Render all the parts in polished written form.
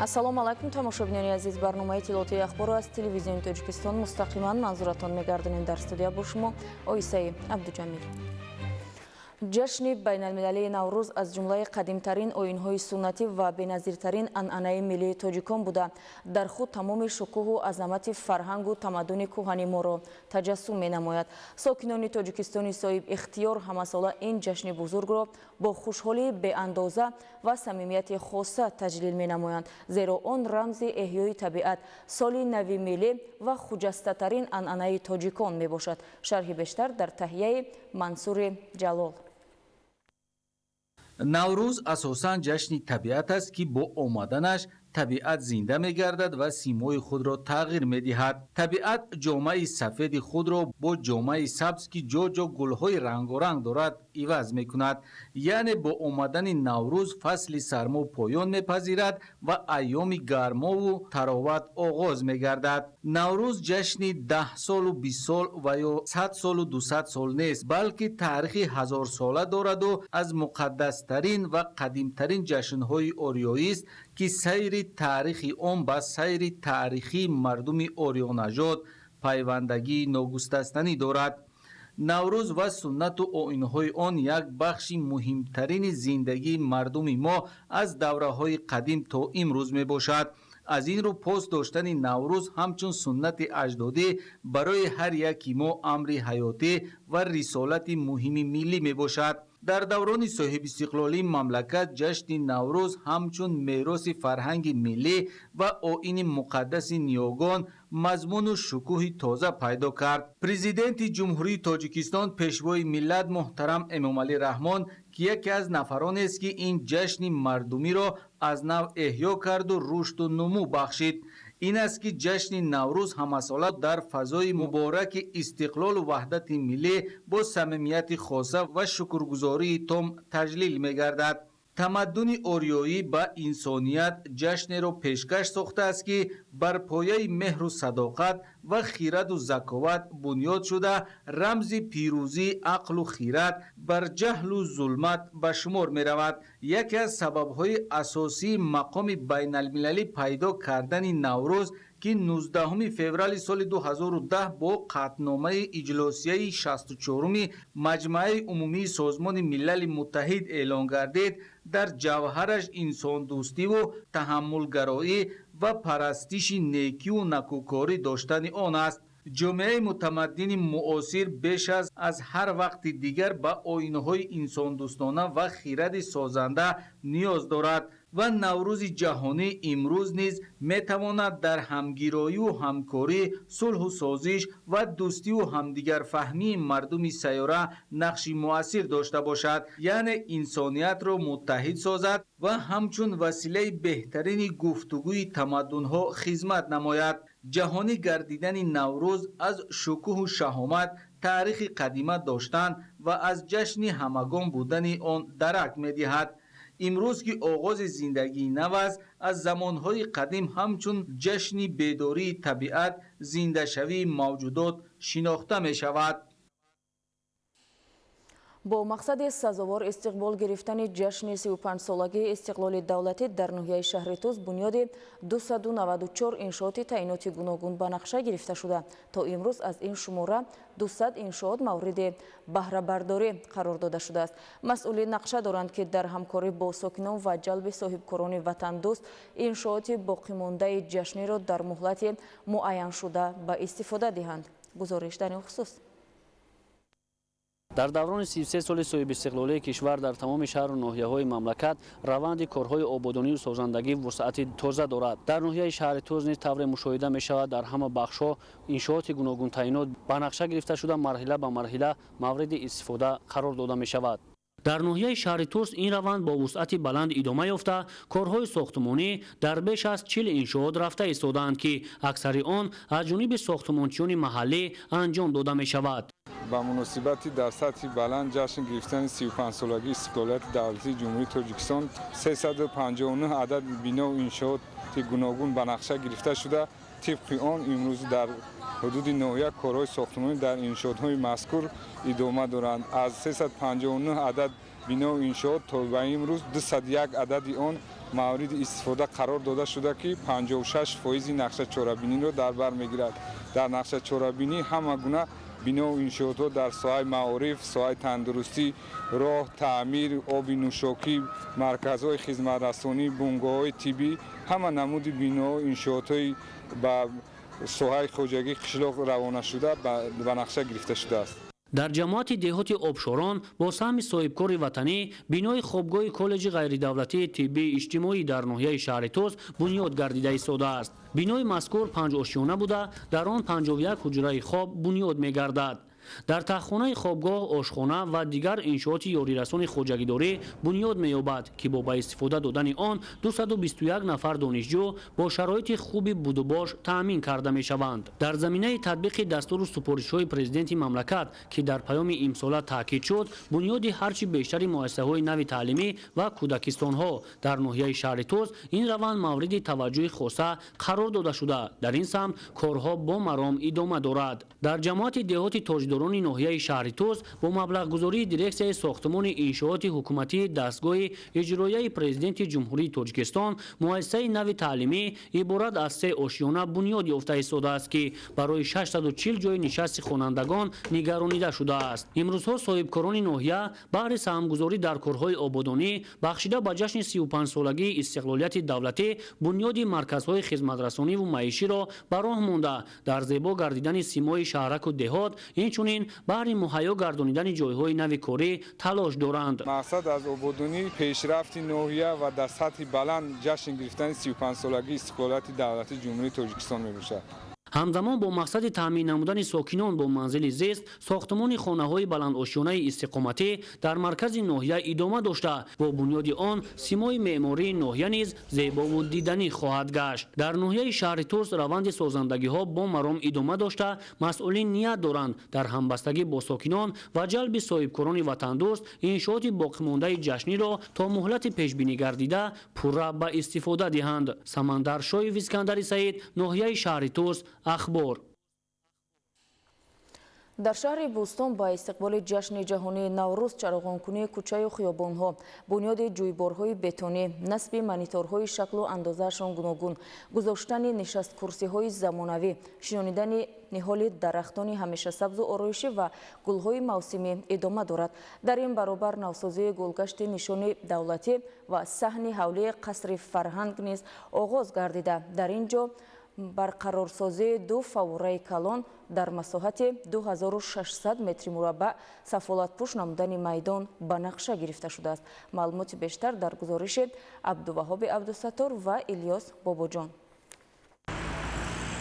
Ассалому алайкум, тамошобинони азиз. Барномаи иттилоотии ахборро аз Телевизиони Тоҷикистон мустақиман манзуратон мегардонем. Дар студия бо шумо Оисаи Абдуҷамил. Ҷашни байналмилалии Наврӯз аз ҷумлаи қадимтарин оинҳои суннатӣ ва беназиртарин анъанаи миллии тоҷикон буда, дар худ тамоми шукӯҳу азамати фарҳангу тамаддуни кӯҳани моро таҷассум менамояд. Сокинони Тоҷикистони соҳиб ихтиёр ҳамасола ин ҷашни бузургро бо хушҳолии беандоза ва самимияти хоса таҷлил менамоянд, зеро он рамзи эҳёи табиат, соли нави миллӣ ва хуҷастатарин анъанаи тоҷикон мебошад. Шарҳи бештар дар таҳияи Мансури Ҷалол. Наврӯз асосан ҷашни табиат аст, ки бо омаданаш табиат зинда мегардад ва симои худро тағйир медиҳад. Табиат ҷомаи сафеди худро бо ҷомаи сабз, ки ҷо-ҷо гулҳои рангоранг дорад, иваз мекунад. Яъне бо омадани Наврӯз фасли сармо поён мепазирад ва айёми гармову тароват оғоз мегардад. Наврӯз ҷашни 10 солу 20 сол ва ё 100 солу 200 сол нест, балки таърихи ҳазорсола дораду аз муқаддастарин ва қадимтарин ҷашнҳои ориёист, ки сайри таърихи он ба сайри таърихии мардуми ориёнажод пайвандагии ногусастанӣ дорад. Наврӯз ва суннату оинҳои он як бахши муҳимтарини зиндагии мардуми мо аз давраҳои қадим то имрӯз мебошад. Аз ин рӯ пос доштани Наврӯз ҳамчун суннати аҷдодӣ барои ҳар яки мо амри ҳаётӣ ва рисолати муҳими миллӣ мебошад. Дар даврони соҳибистиқлолии мамлакат ҷашни Наврӯз ҳамчун мероси фарҳанги миллӣ ва оини муқаддаси ниёгон мазмуну шукӯҳи тоза пайдо кард. Президенти Ҷумҳурии Тоҷикистон, Пешвои миллат муҳтарам Эмомалӣ Раҳмон, ки яке аз нафаронест, ки ин ҷашни мардумиро аз нав эҳё карду рушду нумӯ бахшид, ин аст, ки ҷашни Наврӯз ҳамасола дар фазои мубораки истиқлолу ваҳдати миллӣ бо самимияти хоса ва шукргузории том таҷлил мегардад. Тамаддуни ориёӣ ба инсоният ҷашнеро пешкаш сохтааст, ки бар пояи меҳру садоқат ва хираду заковат бунёд шуда, рамзи пирӯзии ақлу хирад бар ҷаҳлу зулмат ба шумор меравад. Яке аз сабабҳои асосии мақоми байналмилалӣ пайдо кардани Наврӯз, ки 19 феврали соли 2010 бо қатъномаи иҷлосияи 64-уми Маҷмааи умумии Созмони Милали Муттаҳид эълон гардид, дар ҷавҳараш инсондӯстиву таҳаммулгароӣ ва парастиши некиву накӯкорӣ доштани он аст. Ҷомеаи мутамаддини муосир беш аз ҳар вақти дигар ба оинҳои инсондӯстона ва хиради созанда ниёз дорад ва Наврӯзи ҷаҳонӣ имрӯз низ метавонад дар ҳамгироию ҳамкорӣ, сулҳу созиш ва дӯстиву ҳамдигарфаҳмии мардуми сайёра нақши муассир дошта бошад, яъне инсониятро муттаҳид созад ва ҳамчун василаи беҳтарини гуфтугӯи тамаддунҳо хизмат намояд. Ҷаҳонӣ гардидани Наврӯз аз шукӯҳу шаҳомат, таърихи қадима доштан ва аз ҷашни ҳамагон будани он дарак медиҳад. Имрӯз, ки оғози зиндагии нав аст, аз замонҳои қадим ҳамчун ҷашни бедории табиат, зиндашавии мавҷудот шинохта мешавад. Бо мақсади сазовор истиқбол гирифтани ҷашни 35-солагии истиқлоли давлатӣ дар ноҳияи шаҳри Тӯс бунёди 294 иншооти таъиноти гуногун ба нақша гирифта шуда, то имрӯз аз ин шумора 200 иншоот мавриди баҳрабардорӣ қарор дода шудааст. Масъулин нақша доранд, ки дар ҳамкорӣ бо сокинон ва ҷалби соҳибкорони ватандӯст иншооти боқимондаи ҷашниро дар муҳлати муайяншуда ба истифода диҳанд. Гузориш дар ин хусус. Дар даврони 33 соли соҳибистиқлолии кишвар дар тамоми шаҳру ноҳияҳои мамлакат раванди корҳои ободонию созандагӣ вусъати тоза дорад. Дар ноҳияи шаҳри Тӯз низ тавре мушоҳида мешавад, дар ҳама бахшҳо иншооти гуногунтаъинот ба нақша гирифта шуда, марҳила ба марҳила мавриди истифода қарор дода мешавад. Дар ноҳияи шаҳри Тӯс ин раванд бо вусъати баланд идома ёфта, корҳои сохтмонӣ дар беш аз 40 иншоот рафта истодаанд, ки аксари он аз ҷониби сохтмончиёни маҳаллӣ анҷом дода мешавад. Ба муносибати дар сатҳи баланд ҷашн гирифтани 35-солагии истиқлолияти давлатии Ҷумҳурии Тоҷикистон 359 адад бинову иншооти гуногун ба нақша гирифта шуда, тибқи он имрӯз дар ҳудуди ноҳия корҳои сохтмонӣ дар иншоотҳои мазкур идома доранд. Аз 359 адад бинову иншоот то ба имрӯз 201 адади он мавриди истифода қарор дода шуда, ки 56% нақша чорабиниро дар бар мегирад. Дар нақша чорабинӣ ҳама гуна бинову иншоотҳо дар соҳаи маориф, соҳаи тандурустӣ, роҳ, таъмир, оби нӯшокӣ, марказҳои хизматрасонӣ, бунгоҳҳои тиббӣ, ҳама намуди биноу иншоотҳои ба соҳаи хоҷагии қишлоқ равона шуда ба нақша гирифта шудааст. Дар ҷамоати деҳоти Обшорон бо саҳми соҳибкори ватанӣ бинои хобгоҳи коллеҷи ғайридавлатии тиббии иҷтимоӣ дар ноҳияи шаҳри Тӯс бунёд гардида истодааст. Бинои мазкур 5 ошёна буда, дар он 51 ҳуҷраи хоб бунёд мегардад. Дар таҳхонаи хобгоҳ ошхона ва дигар иншооти ёрирасони хоҷагидорӣ бунёд меёбад, ки бо ба истифода додани он 221 нафар донишҷӯ бо шароити хуби будубош таъмин карда мешаванд. Дар заминаи татбиқи дастуру супоришҳои президенти мамлакат, ки дар паёми имсола таъкид шуд, бунёди ҳарчи бештари муассисаҳои нави таълимӣ ва кӯдакистонҳо дар ноҳияи шаҳри Тӯс, ин раванд мавриди таваҷҷӯҳи хоса қарор дода шуда, дар ин самт корҳо бо маром идома дорад. Дар ҷамоати деҳоти Тоҷдорони ноҳияи шаҳри Тӯс бо маблағгузории дирексияи сохтмони иншооти ҳукуматии дастгоҳи иҷроияи президенти Ҷумҳурии Тоҷикистон муассисаи нави таълимӣ иборат аз се ошёна бунёд ёфта истодааст, ки барои 640 ҷои нишасти хонандагон нигаронида шудааст. Имрӯзҳо соҳибкорони ноҳия баҳри саҳмгузорӣ дар корҳои ободонӣ, бахшида ба ҷашни 35-солагии истиқлолияти давлатӣ, бунёди марказҳои хизматрасониву маиширо ба роҳ монда, дар зебо гардидани симои шаҳраку деҳот, инчунин баҳри муҳайё гардонидани ҷойҳои нави корӣ талош доранд. Мақсад аз ободонӣ пешрафти ноҳия ва дар сатҳи баланд ҷашн гирифтани 35-солагии истиқлолияти давлатии Ҷумҳурии Тоҷикистон мебошад. Ҳамзамон, бо мақсади таъмин намудани сокинон бо манзили зист, сохтмони хонаҳои баландошёнаи истиқоматӣ дар маркази ноҳия идома дошта, бо бунёди он симои меъмории ноҳия низ зебову диданӣ хоҳад гашт. Дар ноҳияи шаҳри Тӯс раванди созандагиҳо бо маром идома дошта, масъулин ният доранд дар ҳамбастагӣ бо сокинон ва ҷалби соҳибкорони ватандӯст иншооти боқимондаи ҷашниро то муҳлати пешбинӣ гардида пурра ба истифода диҳанд. Самандар Шоев, Искандари Саид, ноҳияи шаҳри Тӯс, Ахбор. Дар шаҳри Бӯстон ба истиқболи ҷашни ҷаҳонии Наврӯз чароғонкунии кӯчаю хиёбонҳо, бунёди ҷӯйборҳои бетонӣ, насби мониторҳои шаклу андозаашон гуногун, гузоштани нишасткурсиҳои замонавӣ, шинонидани ниҳоли дарахтони ҳамешасабзу ороишӣ ва гулҳои мавсимӣ идома дорад. Дар ин баробар навсозии гулгашти нишони давлатӣ ва саҳни ҳавлии қасри фарҳанг низ оғоз гардида, дар ин ҷо барқарорсозии ду фаввораи калон дар масоҳати 2600 метри мураббаъ, сафолатпӯш намудани майдон ба нақша гирифта шудааст. Маълумоти бештар дар гузориши Абдуваҳоби Абдусаттор ва Илёс Бобоҷон.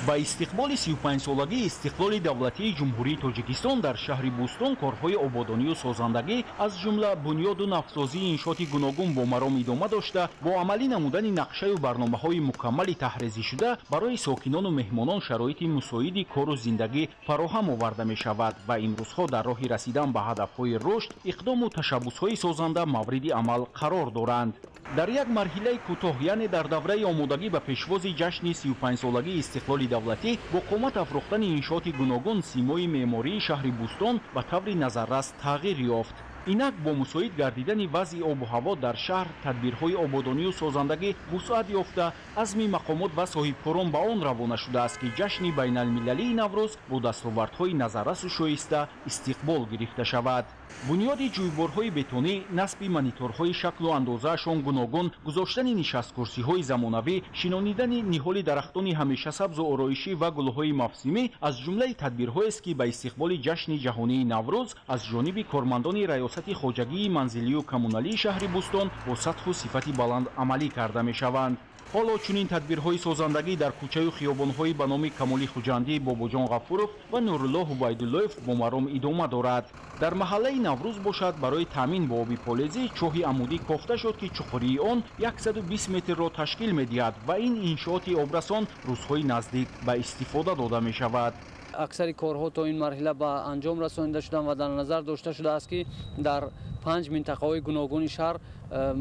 Ба истиқболи 35-солагии истиқлоли давлатии Ҷумҳурии Тоҷикистон дар шаҳри Бӯстон корҳои ободонию созандагӣ, аз ҷумла бунёду навсозии иншооти гуногун бо маром идома дошта, бо амалӣ намудани нақшаю барномаҳои мукаммали таҳрезишуда барои сокинону меҳмонон шароити мусоиди кору зиндагӣ фароҳам оварда мешавад ва имрӯзҳо дар роҳи расидан ба ҳадафҳои рушд иқдому ташаббусҳои созанда мавриди амал қарор доранд. Дар як марҳилаи кӯтоҳ, яъне дар давраи омодагӣ ба пешвози ҷашни 35-солагии истиқлоли давлатӣ, бо қомат афрохтани иншооти гуногун симои меъмории шаҳри Бӯстон ба таври назаррас тағйир ёфт. Инак, бо мусоид гардидани вазъи обу ҳаво дар шаҳр тадбирҳои ободонию созандагӣ вусъат ёфта, азми мақомот ва соҳибкорон ба он равона шудааст, ки ҷашни байналмилалии Наврӯз бо дастовардҳои назаррасу шоиста истиқбол гирифта шавад. Бунёди ҷӯйборҳои бетонӣ, насби мониторҳои шаклу андозаашон гуногун, гузоштани нишасткурсиҳои замонавӣ, шинонидани ниҳоли дарахтони ҳамешасабзу ороишӣ ва гулҳои мавсимӣ аз ҷумлаи тадбирҳоест, ки ба истиқболи ҷашни ҷаҳонии Наврӯз аз ҷониби кормандони раёсати хоҷагии манзилию коммуналии шаҳри Бӯстон бо сатҳу сифати баланд амалӣ карда мешаванд. Ҳоло чунин тадбирҳои созандагӣ дар кӯчаю хиёбонҳои ба номи Камоли Хуҷандӣ, Бобоҷон Ғафуров ва Нуруллоҳ Убайдуллоев бо маром идома дорад. Дар маҳаллаи Наврӯз бошад, барои таъмин бо оби полезӣ чоҳи амудӣ кофта шуд, ки чуқурии он 120 метрро ташкил медиҳад ва ин иншооти обрасон рӯзҳои наздик ба истифода дода мешавад. Аксари корҳо то ин марҳила ба анҷом расонида шуданд ва дар назар дошта шудааст, ки дар 5 минтақаҳои гуногуни шаҳр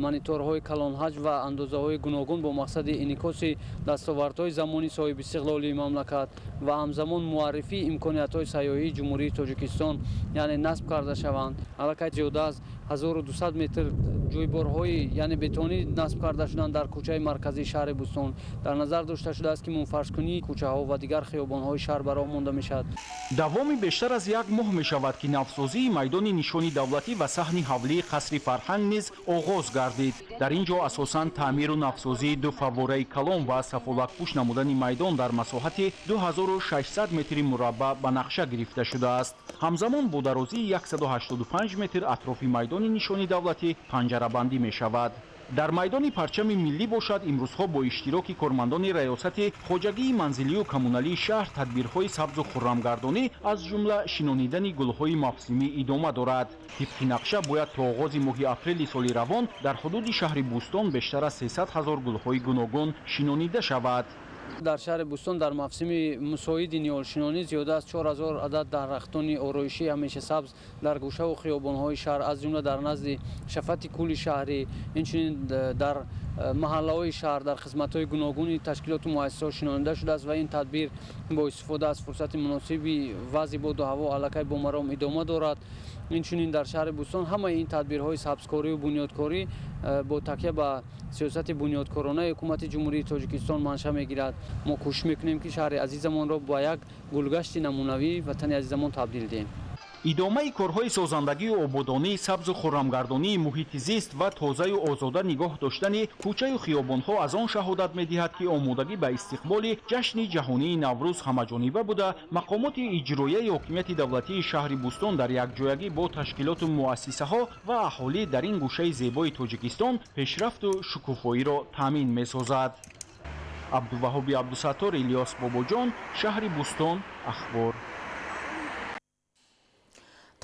мониторҳои калонҳаҷм ва андозаҳои гуногун бо мақсади инъикоси дастовардҳои замони соҳибистиқлолии мамлакат ва ҳамзамон муаррифии имкониятҳои сайёҳии Ҷумҳурии Тоҷикистон, яъне насб карда шаванд. Аллакай зиёда аз 1200 метр ҷӯйборҳои, яъне бетонӣ насб карда шуданд дар кӯчаи марказии шаҳри Бӯстон. Дар назар дошта шудааст, ки мунфаршкунии кӯчаҳо ва дигар хиёбонҳои шаҳр ба роҳ монда мешавад. Давоми бештар аз як моҳ мешавад, ки навсозии майдони нишони давлатӣ ва саҳни ҳавлии қасри фарҳанг низ оғоз гардид. Дар ин ҷо асосан таъмиру навсозии ду фаввораи калон ва сафолакпӯш намудани майдон дар масоҳати 2600 метри мураббаъ ба нақша гирифта шудааст. Ҳамзамон бо дарозии 185 метр атрофи майдони нишони давлатӣ панҷарабандӣ мешавад. Дар майдони парчами миллӣ бошад, имрӯзҳо бо иштироки кормандони раёсати хоҷагии манзилию коммуналии шаҳр тадбирҳои сабзу хуррамгардонӣ, аз ҷумла шинонидани гулҳои мавсимӣ идома дорад. Тибқи нақша бояд то оғози моҳи апрели соли равон дар ҳудуди шаҳри Бӯстон бештар аз 300 ҳазор гулҳои гуногун шинонида шавад. Дар шаҳри Бӯстон дар мавсими мусоиди ниҳолшинонӣ зиёда аз 4000 адад дарахтони ороишӣ ҳамеша сабз дар гӯшаву хиёбонҳои шаҳр, аз ҷумла дар назди шафати кӯли шаҳрӣ, инчунин дар маҳаллаҳои шаҳр дар хизматҳои гуногуни ташкилоту муассисаҳо шинонида шудааст ва ин тадбир бо истифода аз фурсати муносиби вазъи боду ҳаво аллакай бо маром идома дорад. Инчунин дар шаҳри Бӯстон ҳамаи ин тадбирҳои сабзкорию бунёдкорӣ бо такя ба сиёсати бунёдкоронаи ҳукумати Ҷумҳурии Тоҷикистон манша мегирад. Мо кӯшиш мекунем, ки шаҳри азизамонро ба як гулгашти намунавии ватани азизамон табдил диҳем. Идомаи корҳои созандагию ободонии сабзу хуррамгардонии муҳити зист ва тозаю озода нигоҳ доштани кӯчаю хиёбонҳо аз он шаҳодат медиҳад, ки омодагӣ ба истиқболи ҷашни ҷаҳонии Наврӯз ҳамаҷониба буда, мақомоти иҷроияи ҳокимияти давлатии шаҳри Бӯстон дар якҷоягӣ бо ташкилоту муассисаҳо ва аҳолӣ дар ин гӯшаи зебои Тоҷикистон пешрафту шукуфоиро таъмин месозад. Абдуваҳоби Абдусаттор, Илёс Бобоҷон, шаҳри Бӯстон, Ахбор.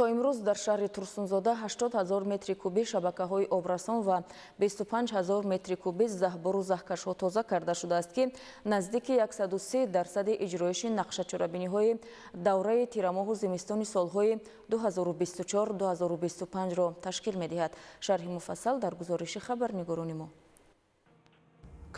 То имрӯз дар шаҳри Турсунзода 80 ҳазор метри кубӣ шабакаҳои обрасон ва 25 ҳазор метри кубӣ заҳбуру заҳкашҳо тоза карда шудааст, ки наздики 103% иҷроиши нақшачорабиниҳои давраи тирамоҳу зимистони солҳои 2024-2025-ро ташкил медиҳад. Шарҳи муфассал дар гузориши хабарнигорони мо.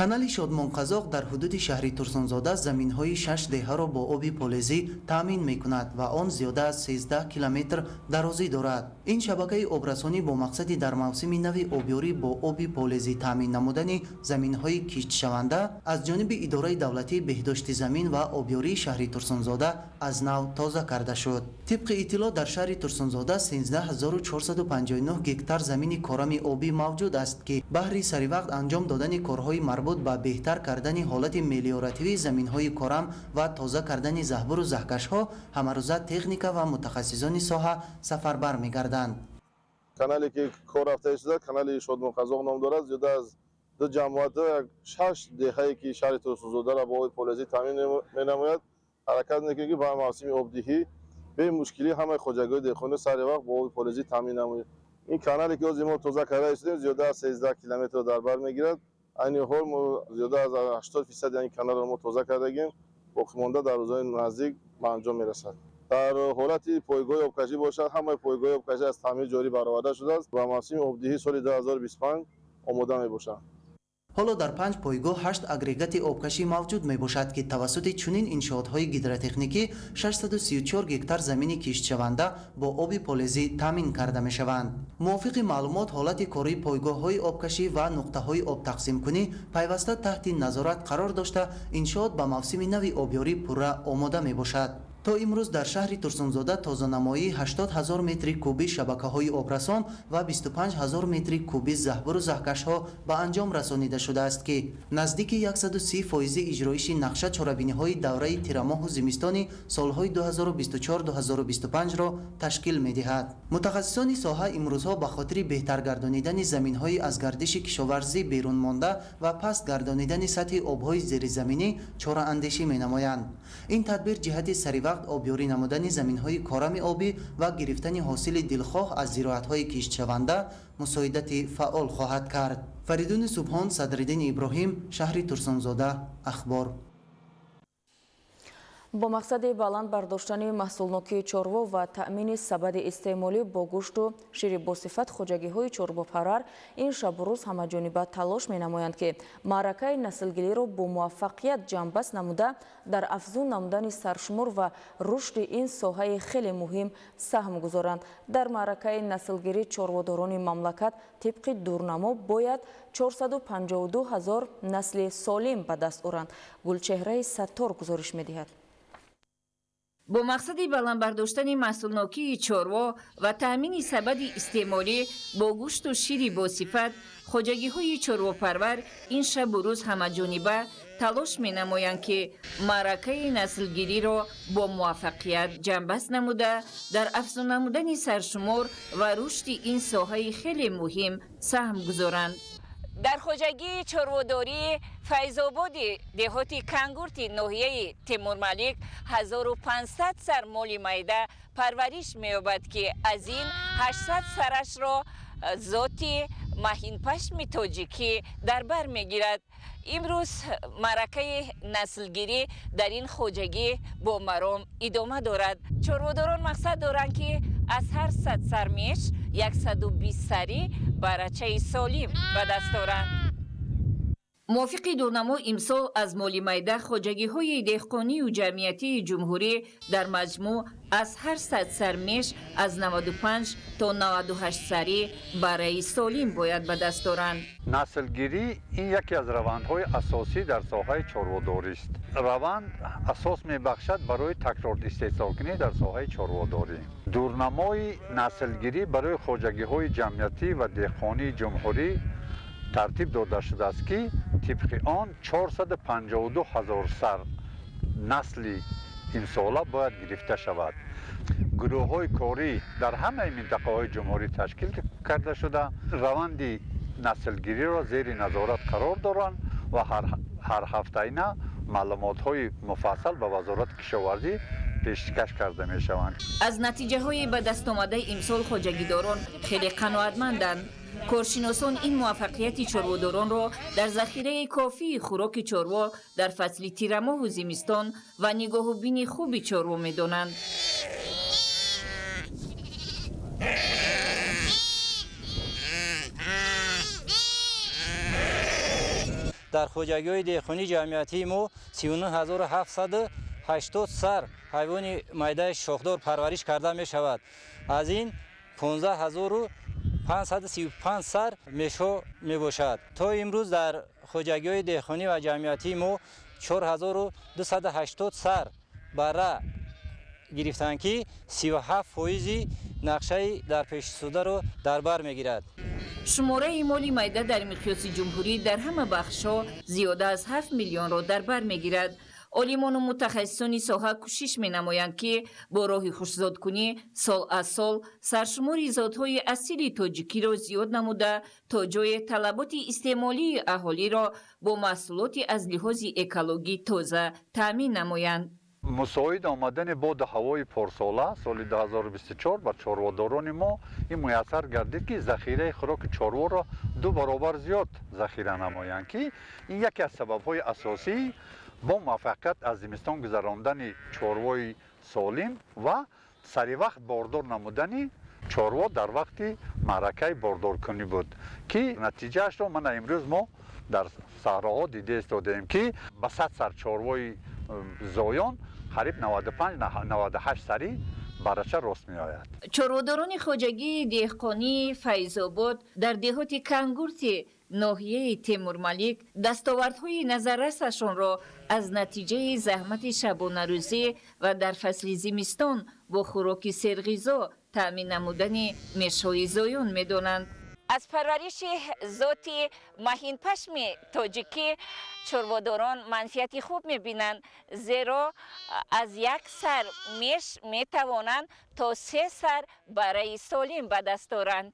Канали Шодмонқазоқ дар ҳудуди шаҳри Турсунзода заминҳои 6 деҳаро бо оби полезӣ таъмин мекунад ва он зиёда аз 13 километр дарозӣ дорад. Ин шабакаи обрасонӣ бо мақсади дар мавсими нави обёрӣ бо оби полезӣ таъмин намудани заминҳои киштшаванда аз ҷониби Идораи давлатии беҳдошти замин ва обёрии шаҳри Турсунзода аз нав тоза карда шуд. Тибқи иттилоъ, дар шаҳри Турсунзода 13459 гектар замини корами обӣ мавҷуд аст, ки баҳри саривақт анҷом додани корҳои марбут ба беҳтар кардани ҳолати мелиоративии заминҳои корам ва тоза кардани заҳбуру заҳкашҳо ҳамарӯза техника ва мутахассисони соҳа сафарбар мегарданд. Канале ки кор рафта шуда, канали Шодмонқазоқ ном дорад, зиёда аз ду ҷамоата шаш деҳае ки шаҳри Турсунзодаро бо оби полезӣ таъмин менамояд. Ҳаракат мекунем, ки ба мавсими обдиҳӣ бемушкилӣ ҳамаи хоҷагиҳои деҳқонӣ сари вақт бо оби полезӣ таъмин намоед. Ин канале ки ҳозир мо тоза карда истодем, зиёда аз 13 километрро дар бар мегирад. Айни ҳол мо зиёда аз 80% ин каналро мо тоза кардагим, боқимонда дар рӯзҳои наздик ба анҷом мерасад. Дар ҳолати пойгоҳи обкашӣ бошад, ҳамаи пойгоҳи обкашӣ аз таъмир ҷорӣ бароварда шудааст ва мавсими обдиҳии соли 2025 омода мебошанд. Ҳоло дар панҷ пойгоҳ ҳашт агрегати обкашӣ мавҷуд мебошад, ки тавассути чунин иншоотҳои гидротехникӣ 634 гектар замини киштшаванда бо оби полезӣ таъмин карда мешаванд. Мувофиқи маълумот, ҳолати кории пойгоҳҳои обкашӣ ва нуқтаҳои обтақсимкунӣ пайваста таҳти назорат қарор дошта, иншоот ба мавсими нави обёрӣ пурра омода мебошад. То имрӯз дар шаҳри Турсунзода тозанамоии 80 ҳазор метри кубӣ шабакаҳои обрасон ва 25 ҳазор метри кубӣ заҳбуру заҳкашҳо ба анҷом расонида шудааст, ки наздики 130 фоизи иҷроиши нақша чорабиниҳои давраи тирамоҳу зимистони солҳои 2024-2025-ро ташкил медиҳад. Мутахассисони соҳа имрӯзҳо ба хотири беҳтар гардонидани заминҳои аз гардиши кишоварзӣ берун монда ва паст гардонидани сатҳи обҳои зеризаминӣ чораандешӣ менамоянд. Ин тадбир ҷиҳати саривақт обёрӣ намудани заминҳои корами обӣ ва гирифтани ҳосили дилхоҳ аз зироатҳои киштшаванда мусоидати фаъол хоҳад кард. Фаридуни Субҳон, Садриддини Иброҳим, шаҳри Турсунзода, Ахбор. Бо мақсади баланд бардоштани маҳсулнокии чорво ва таъмини сабади истеъмолӣ бо гӯшту шири босифат хоҷагиҳои чорвопарвар ин шабу рӯз ҳамаҷониба талош менамоянд, ки маъракаи наслгириро бо муваффақият ҷамъбаст намуда дар афзун намудани саршумор ва рушди ин соҳаи хеле муҳим саҳм гузоранд. Дар маъракаи наслгирӣ чорводорони мамлакат тибқи дурнамо бояд 452 ҳазор насли солим ба даст оранд. Гулчеҳраи Саттор гузориш медиҳад. Бо мақсади баланд бардоштани маҳсулнокии чорво ва таъмини сабади истеъмолӣ бо гӯшту шири босифат хоҷагиҳои чорвопарвар ин шабу рӯз ҳамаҷониба талош менамоянд, ки маъракаи наслгириро бо муваффақият ҷамъбаст намуда дар афзун намудани саршумор ва рушди ин соҳаи хеле муҳим саҳм гузоранд. Дар хоҷагии чорводории Файзободи деҳоти Кангурти ноҳияи Темурмалик 1500 сар моли майда парвариш меёбад, ки аз ин 800 сарашро зоти маҳинпашми тоҷикӣ дар бар мегирад. Имрӯз маъракаи наслгирӣ дар ин хоҷагӣ бо маром идома дорад. Чорводорон мақсад доранд, ки аз ҳар 100 сар меш 120 сари барачаи солим ба даст оранд. Мувофиқи дурнамо имсол аз моли майда хоҷагиҳои деҳқонию ҷамъиятии ҷумҳурӣ дар маҷмӯъ аз ҳар 100 сар меш аз 95 то 98 сари бараи солим бояд ба даст оранд. Наслгирӣ ин яке аз равандҳои асосӣ дар соҳаи чорводорист. Раванд асос мебахшад барои такрор истеҳсолкунӣ дар соҳаи чорводорӣ. Дурнамои наслгирӣ барои хоҷагиҳои ҷамъиятӣ ва деҳқонии ҷумҳурӣ тартиб дода шудааст, ки тибқи он 452 ҳазор сар насли имсола бояд гирифта шавад. Гурӯҳҳои корӣ дар ҳамаи минтақаҳои ҷумҳурӣ ташкил карда шуда, раванди наслгириро зери назорат қарор доранд ва ҳар ҳафтаина маълумотҳои муфассал ба Вазорати кишоварзӣ пешкаш карда мешаванд. Аз натиҷаҳои ба даст омадаи имсол хоҷагидорон хеле қаноатманданд. Коршиносон ин муваффақияти чорводоронро дар захираи кофии хӯроки чорво дар фасли тирамоҳу зимистон ва нигоҳубини хуби чорво медонанд. Дар хоҷагиҳои деҳқонии ҷамъиятии мо 39780 сар ҳайвони майдаи шохдор парвариш карда мешавад. Аз ин 15535 сар мешҳо мебошад. То имрӯз дар хоҷагиҳои деҳқонӣ ва ҷамъиятии мо 4280 сар бара гирифтанд, ки 37% нақшаи дарпешшударо дар бар мегирад. Шумораи моли майда дар миқёси ҷумҳурӣ дар ҳама бахшҳо зиёда аз 7 миллионро дар бар мегирад. Олимону мутахассисони соҳа кӯшиш менамоянд, ки бо роҳи хушзодкунӣ сол аз сол саршумори зодҳои асили тоҷикиро зиёд намуда то ҷое талаботи истеъмолии аҳолиро бо маҳсулоти аз лиҳози экологӣ тоза таъмин намоянд. Мусоид омадани боду ҳавои порсола соли 2024 ба чорводорони мо ин муяссар гардид, ки захираи хӯроки чорворо 2 баробар зиёд захира намоянд, ки ин яке аз сабабҳои асосии бо муваффақият аз зимистон гузарондани чорвои солим ва саривақт бордор намудани чорво дар вақти маъракаи бордоркунӣ буд, ки натиҷаашро мана имрӯз мо дар саҳроҳо дида истодаем, ки ба 100 сар чорвои зоён қариб 95-98 сари барача рост меояд. Чорводорони хоҷагии деҳқонии Файзобод дар деҳоти Кангурти ноҳияи Темурмалик дастовардҳои назаррасашонро аз натиҷаи заҳмати шабонарӯзӣ ва дар фасли зимистон бо хӯроки серғизо таъмин намудани мешҳои зоён медонанд. Аз парвариши зоти маҳинпашми тоҷикӣ чорводорон манфиати хуб мебинанд, зеро аз як сар меш метавонанд то 3 сар бараи солим ба даст оранд.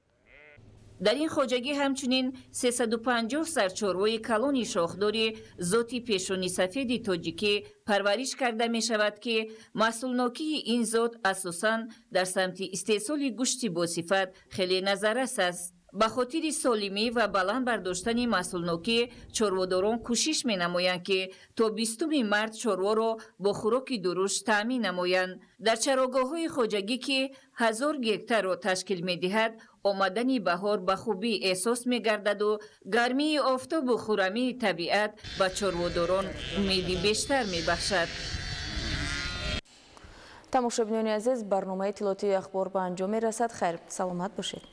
Дар ин хоҷагӣ ҳамчунин 350 сар чорвои калони шохдори зоти пешонисафеди тоҷикӣ парвариш карда мешавад, ки маҳсулнокии ин зот асосан дар самти истеҳсоли гӯшти босифат хеле назаррас аст. Ба хотири солимӣ ва баланд бардоштани маҳсулнокӣ чорводорон кӯшиш менамоянд, ки то 20-уми март чорворо бо хӯроки дурушт таъмин намоянд. Дар чарогоҳҳои хоҷагӣ, ки 1000 гектарро ташкил медиҳад, омадани баҳор ба хубӣ эҳсос мегардаду гармии офтобу хуррамии табиат ба чорводорон умеди бештар мебахшад. Тамошобинони азиз, барномаи иттилоотии ахбор ба анҷом мерасад. Хайр, саломат бошед.